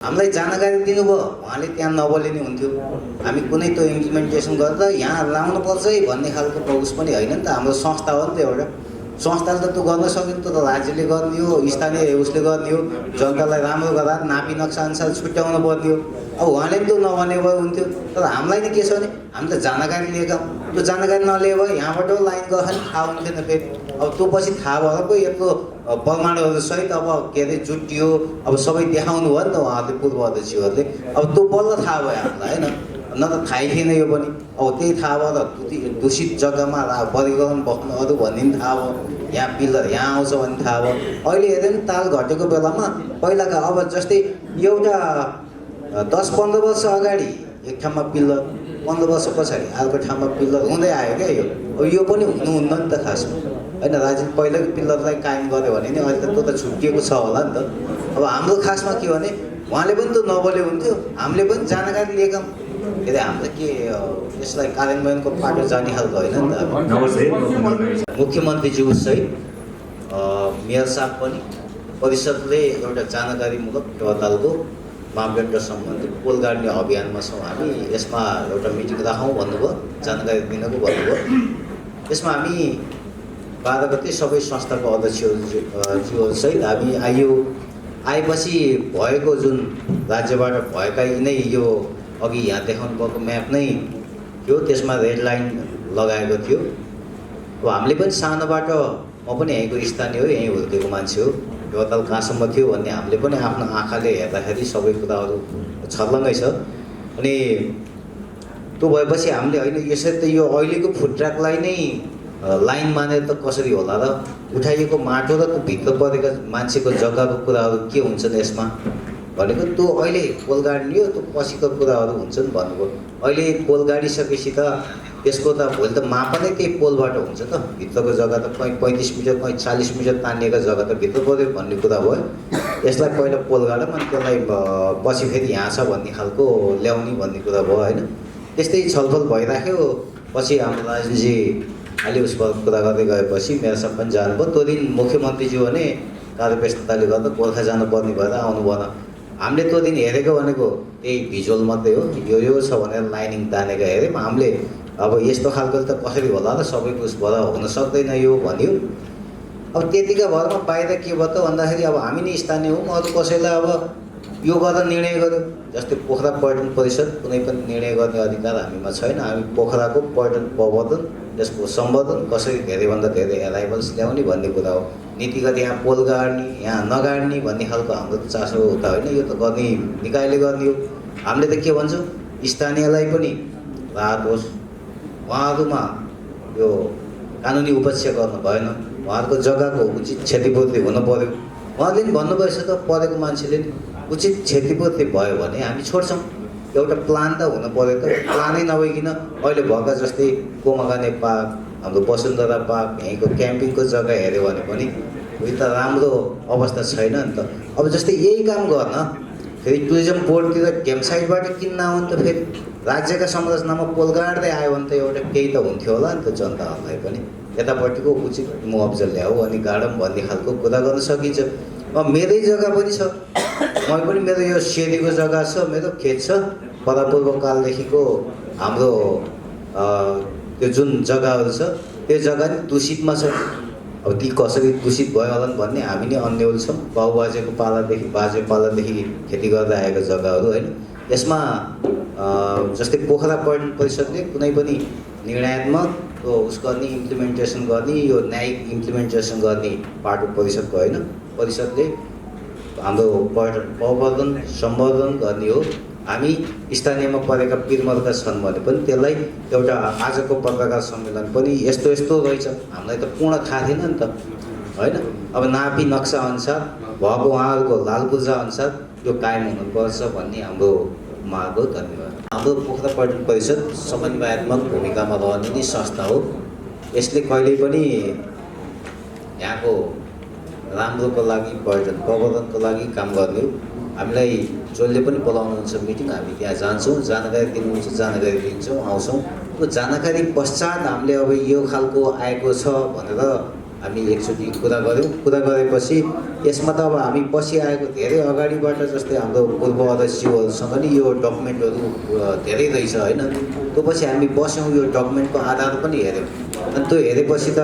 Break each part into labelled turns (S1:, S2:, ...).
S1: हामीलाई जानकारी दिनुभयो, उहाँले त्यहाँ नबोलिने हुन्थ्यो। हामी कुनै त्यो इम्प्लिमेन्टेसन गर्दा यहाँ लाउनुपर्छ है भन्ने खालको पहुँच पनि होइन नि त। हाम्रो संस्था हो नि त एउटा। संस्थाले त त्यो गर्न सक्यो नि त, राज्यले गर्ने हो, स्थानीय उसले गर्ने हो, जनतालाई राम्रो गर्दा नापी नक्सा अनुसार छुट्याउनु पर्ने हो। अब उहाँले पनि त्यो नभने भए हुन्थ्यो। तर हामीलाई नि के छ भने हामी त जानकारी लिएका हौँ। त्यो जानकारी नलिए भए यहाँबाट लाइन गयो भने थाहा हुन्थेन फेरि। अब त्यो पछि थाहा भएर पो यत्रो परमाणुहरू सहित अब के अरे जुटियो, अब सबै देखाउनु भयो नि त उहाँहरूले, पूर्व अध्यक्षहरूले। अब त्यो बल्ल थाहा भयो हामीलाई होइन, न त थाहै थिएन यो पनि। अब त्यही थाहा भएर दूषित जग्गामा वर्गीकरण बस्नु अरू भन्ने पनि थाहा भयो। यहाँ पिल्लर यहाँ आउँछ भन्ने थाहा भयो। अहिले हेऱ्यो भने ताल घटेको बेलामा पहिलाका अब जस्तै एउटा 10-15 वर्ष अगाडि एक ठाउँमा पिल्लर, 15 वर्ष पछाडि अर्को ठाउँमा पिल्लर हुँदै आयो क्या यो। अब यो पनि हुनुहुन्न नि त खासमा होइन। राज्यले पहिलाको पिल्लरलाई कायम गर्यो भने नि अहिले त त्यो त छुट्टिएको छ होला नि त। अब हाम्रो खासमा के भने उहाँले पनि त नबोले हुन्थ्यो, हामीले पनि जानकारी लिएका के अरे। हाम्रो के यसलाई कार्यान्वयनको पाटो जाने खालको होइन नि त। मुख्यमन्त्रीज्यू सहित मेयर साहब पनि परिषदले एउटा जानकारीमूलक टहलको मापदण्ड सम्बन्धी पोल गाड्ने अभियानमा छौँ हामी। यसमा एउटा मिटिङ राखौँ भन्नुभयो, जानकारी दिनको भन्नुभयो। यसमा हामी 12 गते सबै संस्थाको अध्यक्षज्यूसहित हामी आएपछि भएको जुन राज्यबाट भएका नै यो अघि यहाँ देखाउनु भएको म्याप नै थियो, त्यसमा रेड लाइन लगाएको थियो। अब हामीले पनि सानोबाट, म पनि यहीँको स्थानीय हो, यहीँ हुर्केको मान्छे हो, ढोताल कहाँसम्म थियो भन्ने हामीले पनि आफ्नो आँखाले हेर्दाखेरि सबै कुराहरू छर्लङ्गै छ। अनि त्यो भएपछि हामीले होइन यसरी त यो अहिलेको फुड ट्र्याकलाई नै लाइन मानेर त कसरी होला र, उठाइएको माटो र त्यो भित्र परेका मान्छेको जग्गाको कुराहरू के हुन्छन् यसमा भनेको। त्यो अहिले पोल गाड्ने हो, त्यो पछिको कुराहरू हुन्छन् भन्नुभयो। अहिले पोल गाडिसकेपछि त त्यसको त भोलि त मापा नै त्यही पोलबाट हुन्छ त। भित्रको जग्गा त कहीँ 35 मिटर कहीँ 40 मिटर तानिएको जग्गा त भित्र पऱ्यो भन्ने कुरा भयो। यसलाई पहिला पोल गाडौँ अनि त्यसलाई पछि फेरि यहाँ छ भन्ने खालको ल्याउने भन्ने कुरा भयो होइन। त्यस्तै छलफल भइराख्यो। पछि हाम्रो राजनीति अलि उसको कुरा गर्दै गएपछि मेरो सब पनि जानुभयो। त्यो दिन मुख्यमन्त्रीज्यू भने कार्यव्यस्तताले गर्दा गोर्खा जानुपर्ने भएर आउनु भएन। हामीले त्यो दिन हेरेको भनेको त्यही भिजुअल मात्रै हो, यो छ भनेर लाइनिङ तानेको हेऱ्यौँ हामीले। अब यस्तो खालको त कसरी होला र, सबैको उसबाट हुन सक्दैन यो भन्यो। अब त्यतिका भरमा बाहिर के भयो त भन्दाखेरि अब हामी नै स्थानीय हौँ, अरू कसैलाई अब यो गरेर निर्णय गर्यो। जस्तै पोखरा पर्यटन परिषद कुनै पनि निर्णय गर्ने अधिकार हामीमा छैन। हामी पोखराको पर्यटन प्रवर्धन, यसको सम्वर्धन, कसरी धेरैभन्दा धेरै एराइभल्स ल्याउने भन्ने कुरा हो। नीतिगत यहाँ पोल गाड्ने यहाँ नगाड्ने भन्ने खालको हाम्रो त चासो त होइन। यो त गर्ने निकायले गर्ने हो। हामीले त के भन्छौँ, स्थानीयलाई पनि राहत होस्, उहाँहरूमा यो कानुनी उपेक्षा गर्नु भएन, उहाँहरूको जग्गाको उचित क्षतिपूर्ति हुनु पऱ्यो। उहाँले पनि भन्नुभएछ त, परेको मान्छेले उचित क्षतिपूर्ति भयो भने हामी छोड्छौँ। एउटा प्लान त हुनु पऱ्यो त। प्लानै नभइकन अहिले भएका जस्तै कोमागाने पार्क, हाम्रो वसुन्धरा पार्क, यहीँको क्याम्पिङको जग्गा हेऱ्यो भने पनि उयो त राम्रो अवस्था छैन नि त। अब जस्तै यही काम गर्न फेरि टुरिज्म बोर्डतिर क्याम्प साइटबाट किन्न आउनु त फेरि राज्यका संरचनामा पोल गाड्दै आयो भने त एउटा केही त हुन्थ्यो होला नि त जनताहरूलाई पनि। यतापट्टिको उचित मुआब्जा ल्याऊ अनि गाडौँ भन्ने खालको कुरा गर्न सकिन्छ। अब मेरै जग्गा पनि छ, मै पनि मेरो यो सेरीको जग्गा छ, मेरो खेत छ, परापूर्वकालदेखिको हाम्रो त्यो जुन जग्गाहरू छ त्यो जग्गा नि दूषितमा छ। अब ती कसरी दूषित भयो होला भन्ने हामी नै अन्यल छौँ। बाबुबाजेको पालादेखि बाजे पालादेखि खेती गर्दै आएको जग्गाहरू होइन। यसमा जस्तै पोखरा पर्यटन परिषदले कुनै पनि निर्णयात्मक उस गर्ने इम्प्लिमेन्टेसन गर्ने, यो न्यायिक इम्प्लिमेन्टेसन गर्ने पाटो परिषदको होइन। परिषदले हाम्रो पर्यटन प्रवर्धन सम्वर्धन गर्ने हो। हामी स्थानीयमा परेका पिरमर्का छन् भने पनि त्यसलाई एउटा आजको पत्रकार सम्मेलन पनि यस्तो यस्तो रहेछ हामीलाई त पूर्ण थाहा थिएन नि त होइन। अब नापी नक्सा अनुसार भएको उहाँहरूको लालपूर्जा अनुसार यो कायम हुनुपर्छ भन्ने हाम्रो माग हो। धन्यवाद। हाम्रो पोखरा पर्यटन परिषद समन्वयात्मक भूमिकामा रहने नै संस्था हो। यसले कहिल्यै पनि यहाँको राम्रोको लागि, पर्यटन प्रवर्धनको लागि काम गर्ने हो। हामीलाई जसले पनि बोलाउनुहुन्छ मिटिङ, हामी त्यहाँ जान्छौँ, जानकारी दिनुहुन्छ, जानकारी दिन्छौँ, आउँछौँ। त्यो जानकारी पश्चात हामीले अब यो खालको आएको छ भनेर हामी एकचोटि कुरा गऱ्यौँ। कुरा गरेपछि यसमा त अब हामी पछि आएको धेरै अगाडिबाट जस्तै हाम्रो पूर्व अध्यक्षज्यूहरूसँग नि यो डकुमेन्टहरू धेरै रहेछ होइन। त्यो पछि हामी बस्यौँ, यो डकुमेन्टको आधार पनि हेऱ्यौँ। अनि त्यो हेरेपछि त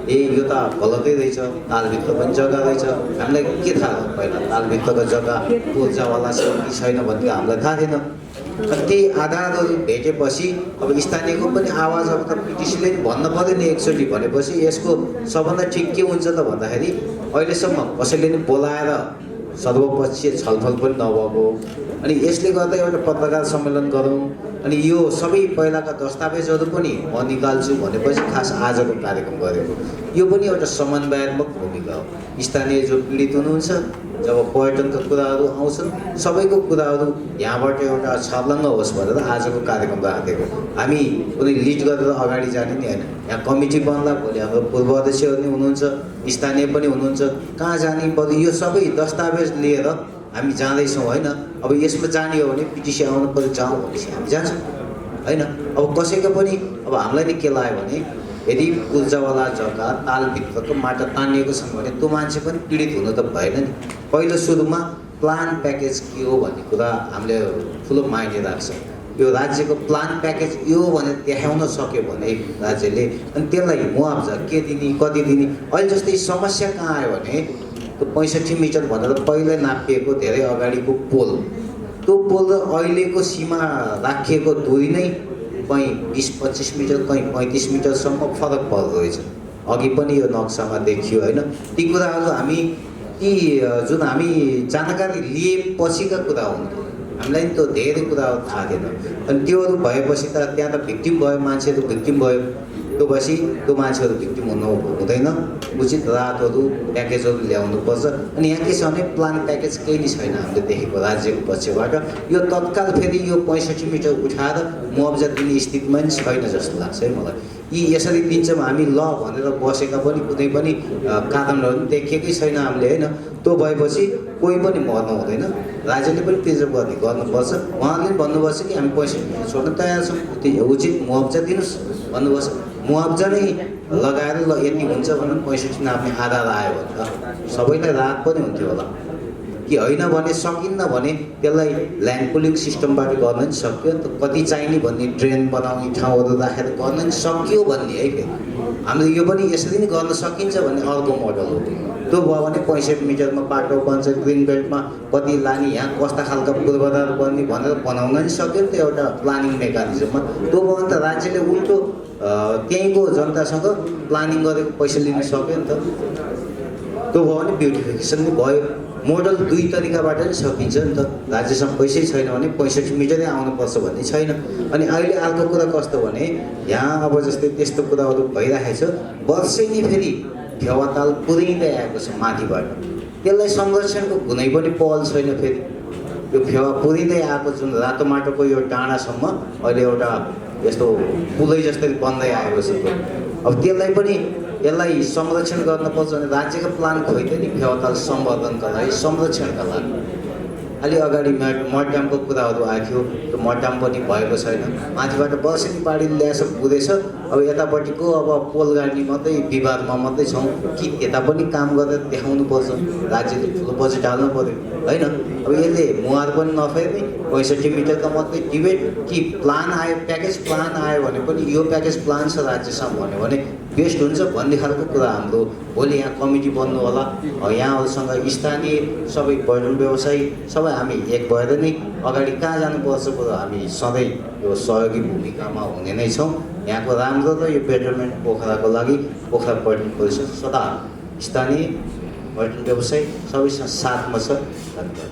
S1: यो त गलतै रहेछ, तालभित्र पनि जग्गा रहेछ। हामीलाई के थाहा हो पहिला तालभित्रको जग्गा ऊर्जावाला छ कि छैन भन्ने हामीलाई थाहा थिएन। अनि त्यही आधारहरू भेटेपछि अब स्थानीयको पनि आवाज अब त पिटिसीले नि भन्न पऱ्यो नि एकचोटि भनेपछि यसको सबभन्दा ठिक के हुन्छ त भन्दाखेरि अहिलेसम्म कसैले नि बोलाएर सर्वपक्षीय छलफल पनि नभएको। अनि यसले गर्दा एउटा पत्रकार सम्मेलन गरौँ, अनि यो सबै पहिलाका दस्तावेजहरू पनि म निकाल्छु भनेपछि खास आजको कार्यक्रम गरेको। यो पनि एउटा समन्वयात्मक भूमिका हो। स्थानीय जो पीडित हुनुहुन्छ, जब पर्यटनका कुराहरू आउँछन्, सबैको कुराहरू यहाँबाट एउटा छर्लङ्ग होस् भनेर आजको कार्यक्रम राखेको। हामी कुनै लिड गरेर अगाडि जाने नि होइन। यहाँ कमिटी बन्ला, भोलि हाम्रो पूर्व अध्यक्षहरू नि हुनुहुन्छ, स्थानीय पनि हुनुहुन्छ, कहाँ जाने पर्यो यो सबै दस्तावेज लिएर हामी जाँदैछौँ होइन। अब यसमा जाने हो भने पिटिसी आउनु पर्यो, जाउँ भनेपछि हामी जान्छौँ होइन। अब कसैको पनि अब हामीलाई नि के लाग्यो भने यदि ऊर्जावाला जग्गा तालभित्रको माटो तानिएको छ भने त्यो मान्छे पनि पीडित हुनु त भएन नि। पहिलो सुरुमा प्लान प्याकेज के हो भन्ने कुरा हामीले ठुलो मायने राख्छ। यो राज्यको प्लान प्याकेज यो भनेर देखाउन सक्यो भने राज्यले, अनि त्यसलाई मुआवजा के दिने कति दिने। अहिले जस्तै समस्या कहाँ आयो भने त्यो 65 मिटर भनेर पहिल्यै नापिएको धेरै अगाडिको पोल, त्यो पोल र अहिलेको सीमा राखिएको दूरी नै कहीँ 20-25 मिटर, कहीँ 35 मिटरसम्म फरक पर्दो रहेछ। अघि पनि यो नक्सामा देखियो होइन। ती कुराहरू हामी ती जुन हामी जानकारी लिएपछिका कुरा हुन्थ्यो, हामीलाई नि त्यो धेरै कुराहरू थाहा थिएन। अनि त्योहरू भएपछि त त्यहाँ त भिक्टिम भयो, मान्छेहरू भिक्टिम भयो। त्यो भएपछि त्यो मान्छेहरू भिक्टिम हुँदैन। उचित राहतहरू प्याकेजहरू ल्याउनुपर्छ। अनि यहाँ के छ भने प्लान प्याकेज केही नै छैन हामीले देखेको राज्यको पक्षबाट। यो तत्काल फेरि यो 65 मिटर उठाएर मुआवजा दिने स्थितिमा पनि छैन जस्तो लाग्छ है मलाई। यी यसरी दिन्छौँ हामी ल भनेर बसेका पनि कुनै पनि कारणहरू देखिएकै छैन हामीले होइन। त्यो भएपछि कोही पनि मर्नु हुँदैन, राज्यले पनि प्रिजर्भ गर्नुपर्छ। उहाँहरूले पनि भन्नुपर्छ कि हामी 65 मिटर छोड्न तयार छौँ, त्यो उचित मुआवजा दिनुहोस् भन्नुपर्छ। मुआवजा नै लगाएर ल यति हुन्छ भनेर 65 नाप्ने आधार आयो भने त सबैलाई राहत पनि हुन्थ्यो होला कि होइन भने सकिन्न भने त्यसलाई ल्यान्ड पुलिङ सिस्टमबाट गर्न नि सक्यो नि त। कति चाहिने भन्ने ड्रेन बनाउने ठाउँहरू राखेर गर्न नि सक्यो भन्ने है। फेरि हामीले यो पनि यसरी नै गर्न सकिन्छ भन्ने अर्को मोडल हो। त्यो भयो भने 65 मिटरमा बाटो बन्छ, ग्रिन बेल्टमा कति लाने, यहाँ कस्ता खालका पूर्वाधार बन्ने भनेर बनाउन नि सक्यो नि त एउटा प्लानिङ मेकानिजममा। त्यो भयो भने त राज्यले उल्टो त्यहीँको जनतासँग प्लानिङ गरेको पैसा लिन सक्यो नि त। त्यो भयो भने ब्युटिफिकेसन नि भयो। मोडल दुई तरिकाबाट नि सकिन्छ नि त। राज्यसँग पैसै छैन भने 65 मिटरै आउनुपर्छ भन्ने छैन। अनि अहिले अर्को कुरा कस्तो भने यहाँ अब जस्तै त्यस्तो कुराहरू भइरहेको छ, वर्षै नै फेरि फेवाताल पुरिँदै आएको छ माथिबाट। त्यसलाई संरक्षणको कुनै पनि पहल छैन। फेरि यो फेवा पुरिँदै आएको जुन रातो माटोको यो डाँडासम्म अहिले एउटा यस्तो पुलै जस्तै बन्दै आएको छ। अब यसलाई संरक्षण गर्नुपर्छ भने राज्यको प्लान खोइदियो नि फेवाताल सम्वर्धनका लागि, संरक्षणका लागि। अलि अगाडि मड्डामको कुराहरू आएको थियो, त्यो मड्डाम पनि भएको छैन। माथिबाट वर्षेनी बाढीले ल्याएछ पुगेछ। अब यतापट्टिको अब पोल गाड्ने मात्रै विवादमा मात्रै छौँ कि यता पनि काम गरेर देखाउनुपर्छ। राज्यले ठुलो बजेट हाल्नु पऱ्यो होइन। अब यसले मुहार पनि नफेर्ने, 65 मिटरका मात्रै डिबेट कि प्लान आयो, प्याकेज प्लान आयो भने पनि यो प्याकेज प्लान छ राज्यसँग भन्यो भने बेस्ट हुन्छ भन्ने खालको कुरा हाम्रो भोलि यहाँ कमिटी बन्नु होला। यहाँहरूसँग स्थानीय सबै पर्यटन व्यवसायी सबै हामी एक भएर नै अगाडि कहाँ जानुपर्छ कुरो हामी सधैँ यो सहयोगी भूमिकामा हुने नै छौँ। यहाँको राम्रो र यो बेटरमेन्ट पोखराको लागि पोखरा पर्यटन परिषद सदा स्थानीय पर्यटन व्यवसायी सबैसँग साथमा छ। धन्यवाद।